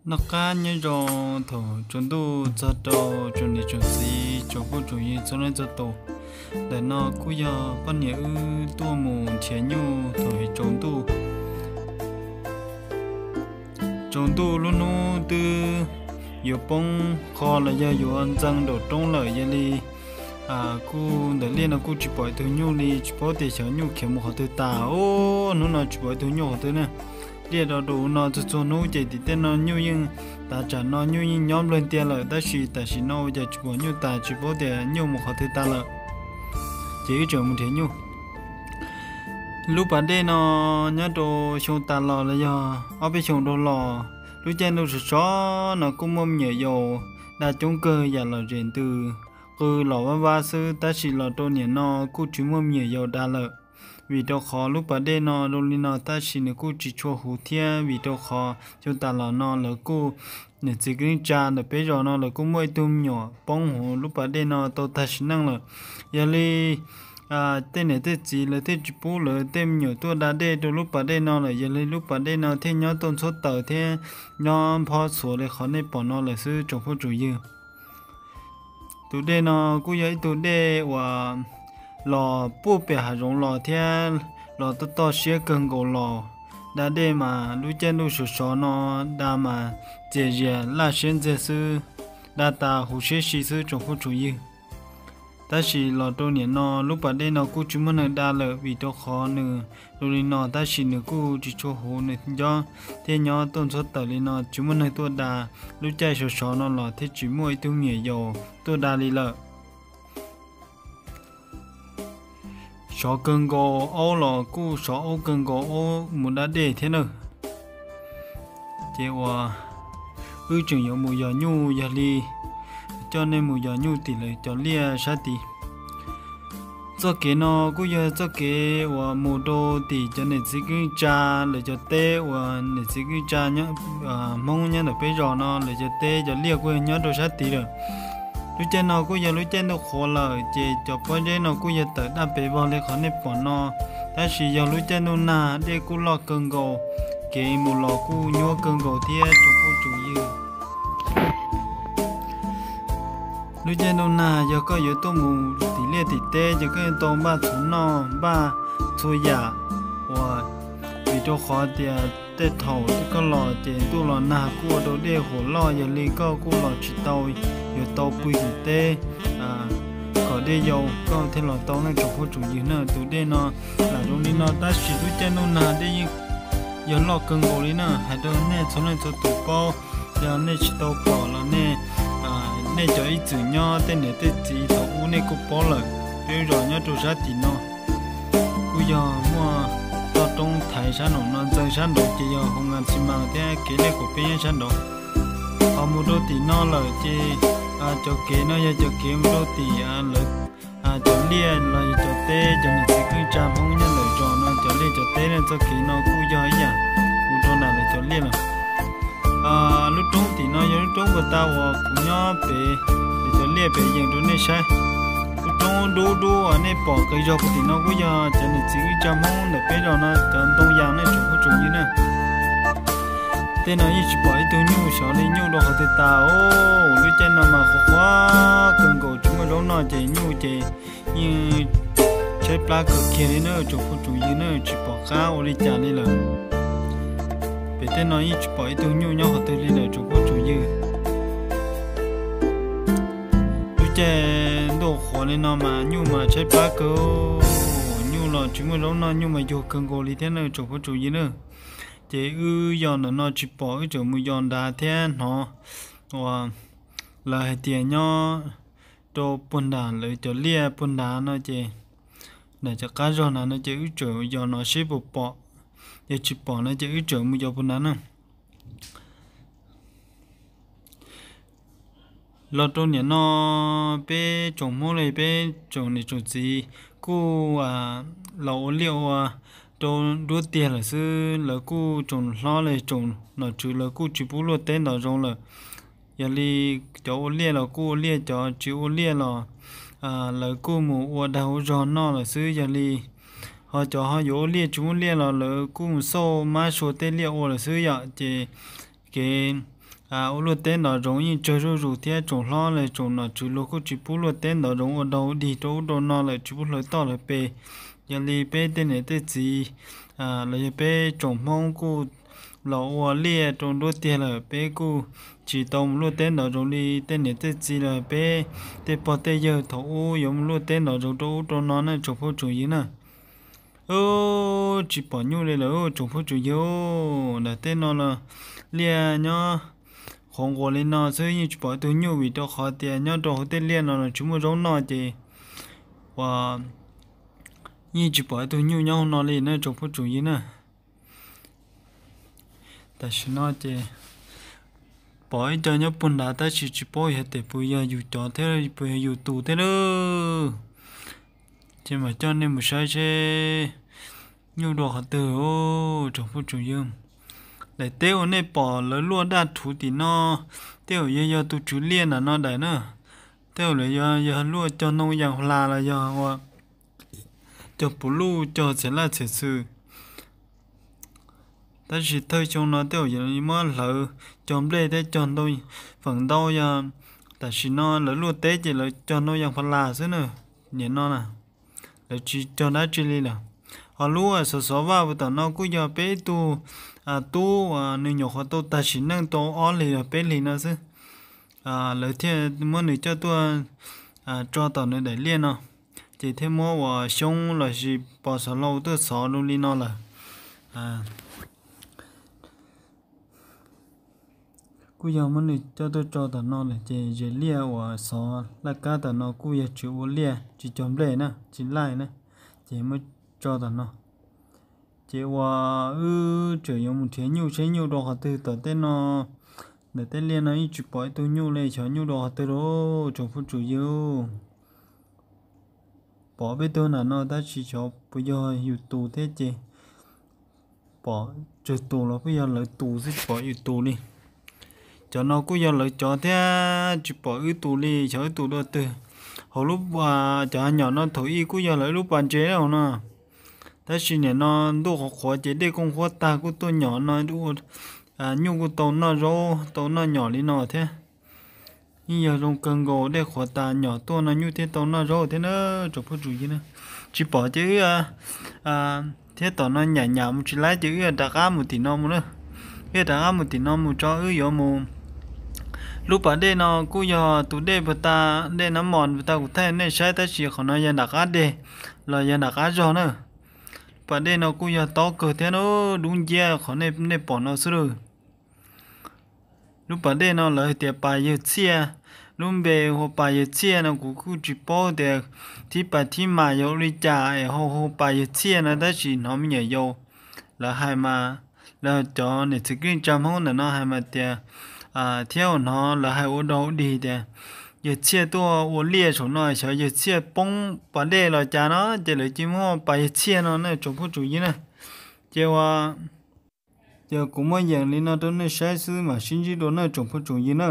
Noj qab nyob zoo thaum tsaus ntuj txog rau tsoom niam tsoom txiv tsoom phooj tsoom ywg txhua leej txhua tus. Ntawm no kuj yog poj niam wb tuaj mus nrhiav nyuj thaum tsaus ntuj. Tsaus ntuj lub hnub twb yuav poob qho los yog yuav ntxeev nraum roob lawm, yog li kuj ntawm liaj no kuj tsis pom ib tug nyuj li, tsis paub tias xyov nyuj khiav mus qhov twg tas. Ub, hnub no tsis pom ib tug nyuj qhov twg ne. Liaj do du no txhua txhua hnub ces tim tej no nyuj yeej, tav tsam no nyuj yeej nyob nplawg ntias lawm, tab sis tam sim no ua cas tsis pom nyuj tas, tsis paub tias nyuj mus qhov twg tas lawm. Ces wb tseem mus nrhiav nyuj. Lub pas dej no nyob rau xyoo tas los los yog ob peb xyoos dhau los, lub caij ntuj sov sov no kuj muaj me nyuam yaus da coob kawg yam lom zem ntws, qw los vaj vaj xwb, tab sis los rau niam no kuj tsis muaj me nyuam yaus da lawm. Vim rau qhov lub pas dej no zoo li no tab sis nws kuj tsis tshua huv thiab, vim rau qhov xyoo tas los no lawv kuj, niam txiv kwv tij tsa ntawm peb zos no lawv kuj muaj ib tug me nyuam poob hauv lub pas dej no tau tag sim neej lawm. Yog li tej niam tej txiv lawv thiaj tsis pub lawv tej me nyuam tuaj da dej rau lub pas dej no lawm, yog li lub pas dej no thiaj nyob tuaj ntxhuab taws thiab nyob nphob txhuav li qhov nej pom no lawm xwb tsoom phooj tsoom ywg. Tus dej no kuj yog ib tug dej uas los puag pem hav zoov los thiab los toj toj siab kawg nkaus los. Da dej mas lub caij ntuj sov sov no da mas txias zias laj siab ntxiag xwb, da tas huv siab si xwb tsoom phooj tsoom ywg. Tab sis los rau niam no lub pas dej no kuj tsis muaj neeg da lawm, vim rau qhov nws zoo li no tab sis nws kuj tsis tshua huv, nws nyob thiab nyob tuaj ntxhuab taws li no tsis muaj neeg tuaj da. Lub caij sov sov no los thiaj tsis muaj ib tug me nyuam yaus tuaj da li lawm. Sov kawg nkaus, aub los kuj sov aub kawg nkaus, aub mus da dej thiab na. Ces uas wb tseem yuav mus yos nyuj, yog li coj nej mus yos nyuj tim lawv cov liaj sab tid. Txoj kev no kuj yog txoj kev uas mus rau tim cov niam txiv kwv tij tsa lawv cov teb, uas niam txiv kwv tij tsa Hmoob nyob ntawm peb zos no lawv cov teb cov liaj kuj yog nyob rau sab tid lawm. Lub caij no kuj yog lub caij ntuj qhuav lawm, ces cov pob zeb no kuj yog tawm daj pes vog li qhov nej pom no. Tab sis yog lub caij ntuj nag dej kuj loj kawg nkaus, kev mus los kuj nyuaj kawg nkaus thiab tsoom phooj tsoom ywg. Lub caij ntuj nag yog koj yuav tuaj mus tim liaj tim teb ces koj yuav tau npaj txhuv noj npaj txhua yam, uas vim rau qhov tias tej thaum koj los ces ntuj los nag kuj ua rau dej huam loj, yog li koj kuj los tsis tau, yuav tau pw tim teb kom dej yau koj thiaj los tau ne tsoom phooj tsoom ywg na. Tus dej no lam zoo li no tab sis lub caij ntuj nag dej yeej yog loj kawg nkaus li na. Hais rau nej txhua leej txhua tus paub, yog nej tsis tau pom los nej, nej cov ib txwm nyob tej niam tej txiv thaum ub nej kuj paub lawm. Peb zos nyob rau sab tim no kuj yog muaj toj roob thaiv sab nraum no, ntxeev sab nraud ces yog hoo nkas xi mas thiab kev liaj kaum peb nyob sab nraud. Ho mus rau tim no lawm ces cov kev no yog cov kev mus rau tim lawv cov liaj los yog cov teb, cov niam txiv kwv tij Hmoob nyob lawm zos no cov liaj cov teb ne. Txoj kev no kuj yog ib yam mus rau nram lawv cov liaj lawm. Lub roob tim no yog lub roob puag ta uas kuv nyob pem, lawv cov liaj pem yees rau nej saib. Lub roob dub dub uas nej pom qis zog puag tim no kuj yog cov niam txiv kwv tij Hmoob ntawm peb zos no cov ntoo yas ne tsoom phooj tsoom ywg na. Tej no yeej tsis pom ib tug nyuj xyov li nyuj rau qhov twg tas os. Lub caij no mas qhuav qhuav kawg nkaus tsis muaj zaub noj ces nyuj ces yeej tshaib plab kawg kiag li na tsoom phooj tsoom ywg na, tsis pom qab ua li cas li lawm. Pem tej no yeej tsis pom ib tug nyuj nyob qhov twg li lawm tsoom phooj tsoom ywg. Lub caij ntuj qhuav li no mas nyuj mas tshaib plab kawg, nyuj los tsis muaj zaub noj, nyuj mas yuag kawg nkaus li thiab na tsoom phooj tsoom ywg na. Ces wb yos ntawm no tsis pom, wb tseem mus yos nrad thiab hnov uas lawv hais tias nyob rau puag nram lawv cov liaj puag nrad no ces, nram cov qab zog nrad no ces wb tseem yos no seb puas pom, yog tsis pom no ces wb tseem mus yos puag nrad na. Los rau niam no peb tsoom Hmoob li peb tsoom niam tsoom txiv kuj los ua liaj ua rau nruab tiag lawm xwb. Lawv kuj tsoom hlob li tsoom nom tswv lawv kuj tsis pub luaj teb ntov zoo lawm. Yog li cov ua liaj los kuj ua liaj, cov tsis ua liaj los lawv kuj mus ua dag ua zog noj lawm xwb. Yog li ho cov ho yuav ua liaj tsis muaj liaj los lawv kuj mus xauj mab sua tej liaj ua lawm xwb yom. Ces kev ua luaj teb ntov zoov yeej tsawg zuj zus thiab, tsoom hlob los tsoom nom tswv luag kuj tsis pub luaj teb ntov zoov ua dog ua dig rau ub rau no lawm, tsis pub hlawv toj hlawv pes. Yog li peb tej niam tej txiv los yog peb tsoom Hmoob kuj los ua liaj rau nruab tiag lawm, peb kuj tsis tau mus luaj teb ntov zoov li tej niam tej txiv los peb tej pog tej yawg thaum ub yuav mus luaj teb ntov zoov rau ub rau no na tsoom phooj tsoom ywg na. Tsis pom nyuj li lawm tsoom phooj tsoom ywg. Ntawm tej no los liaj nyob qhuav nquas li no xwb, yeej tsis pom ib tug nyuj vim rau qhov tias nyob rau hauv tej liaj no los tsis muaj zaub noj ces uas yeej tsis pom ib tug nyuj nyob hauv no li na tsoom phooj tsoom ywg na. Tam sim no ces pom ib co nyob puag nrad tab sis tsis paub yog tes puas yog yus cov thiab puas yog yus tus thiab lauj. Ces mam coj nej mus saib seb nyuj dua qhov twg tsoom phooj tsoom ywg. Daim teb uas nej pom lawv luaj daj rhuv tim no, tej zaum yog yog tus tswv liaj nram no daim na. Tej zaum lawv yog yog luaj cog ntoo yas hla los yog ua cog puv luj cog txhiam laj txhiam xwm. Tab sis thawj xyoo no tej zaum yuav muab hlawv cog nplej thiab cog ntoo feem ntau yog tam sim no lawv luaj teb ces lawv cog ntoo yas hla xwb na. Nim no na lawv tsis cog dab tsi li lawm. Ho lub xov xov vaj puas tom no kuj yog peb ib tug tub uas nws nyuam qhuav tau tag sim neej tau ob hlis los peb hlis no xwb. Lawv thiaj muab nws coj tuaj tso tom nws daim liaj no, ces thiaj muab uas xyoob lossis pos xov hlau tuaj xov zoo li no lawm. Kuj yog muab nws coj tuaj tso tom no lawm ces zes liaj uas xov laj kab tom no kuj yog tsis ua liaj tsis cog nplej na tsis laij na, ces muab tso tom no. Ces uas wb tseem yuav mus nrhiav nyuj seb nyuj dua qhov twg tom tej no. Ntawm tej liaj no yeej tsis pom ib tug nyuj li, xyov nyuj dua qhov twg lauj tsoom phooj tsoom ywg. Pom peb tug nram no tab sis xyov puas yog yus tus thiab ces pom tsawg tus los kuj yog lawv tus xwb tsis pom yus tus li. Cov no kuj yog lawv cov thiab tsis pom wb tus li, xyov wb tus dua twg. Hauv lub, cov nyom no thaum ub kuj yog lawv lub pas ntses hauv no, tab sis nim no ntuj qhuav qhuav ces dej kuj nqhuab tag kuj tuaj nyom no, nyuj kuj tau noj zaub tau noj nyom li no thiab. Yeej yog zoo kawg nkaus, dej qhuav tas nyom tuaj no nyuj thiaj tau noj zaub thiab na tsoom phooj tsoom ywg na. Tsis pom ces wb thiab tom no nyam nyam mus tsis laib ces wb rov qab mus tim no mus na. Wb rov qab mus tim no mus tso wb yuav mus. Lub pas dej no kuj yog tus dej puag ta, dej nab mos puag ta kuv thaij nej saib tab sis qhov no yog nram qab deg los yog nram qab zog na. Pas dej no kuj yog tob kawg thiab na, dub nciab qhov nej pom no xwb lauj. Lub pas dej no lawv hais tias pas yawg Txhiaj, lub npe hu ua pas yawg Txhiaj no kuv kuj tsis paub tias thib pas thib mas yog ua li cas es ho hu ua pas yawg Txhiaj no tab sis hnov me nyuam yaus lawv hais mas, lawv cov niam txiv kwv tij Hmoob ntawm no hais mas tias, thiab hnov lawv hais ua dog ua dig tias yawg Txhiaj tuaj ua liaj saum no xyov yawg Txhiaj poob pas dej los cas no ces lawv cia muab pas yawg Txhiaj no na tsoom phooj tsoom ywg na. Ces ua, ces kuv muab yeem li no rau nej saib xwb mam sib ntsib dua na tsoom phooj tsoom ywg na.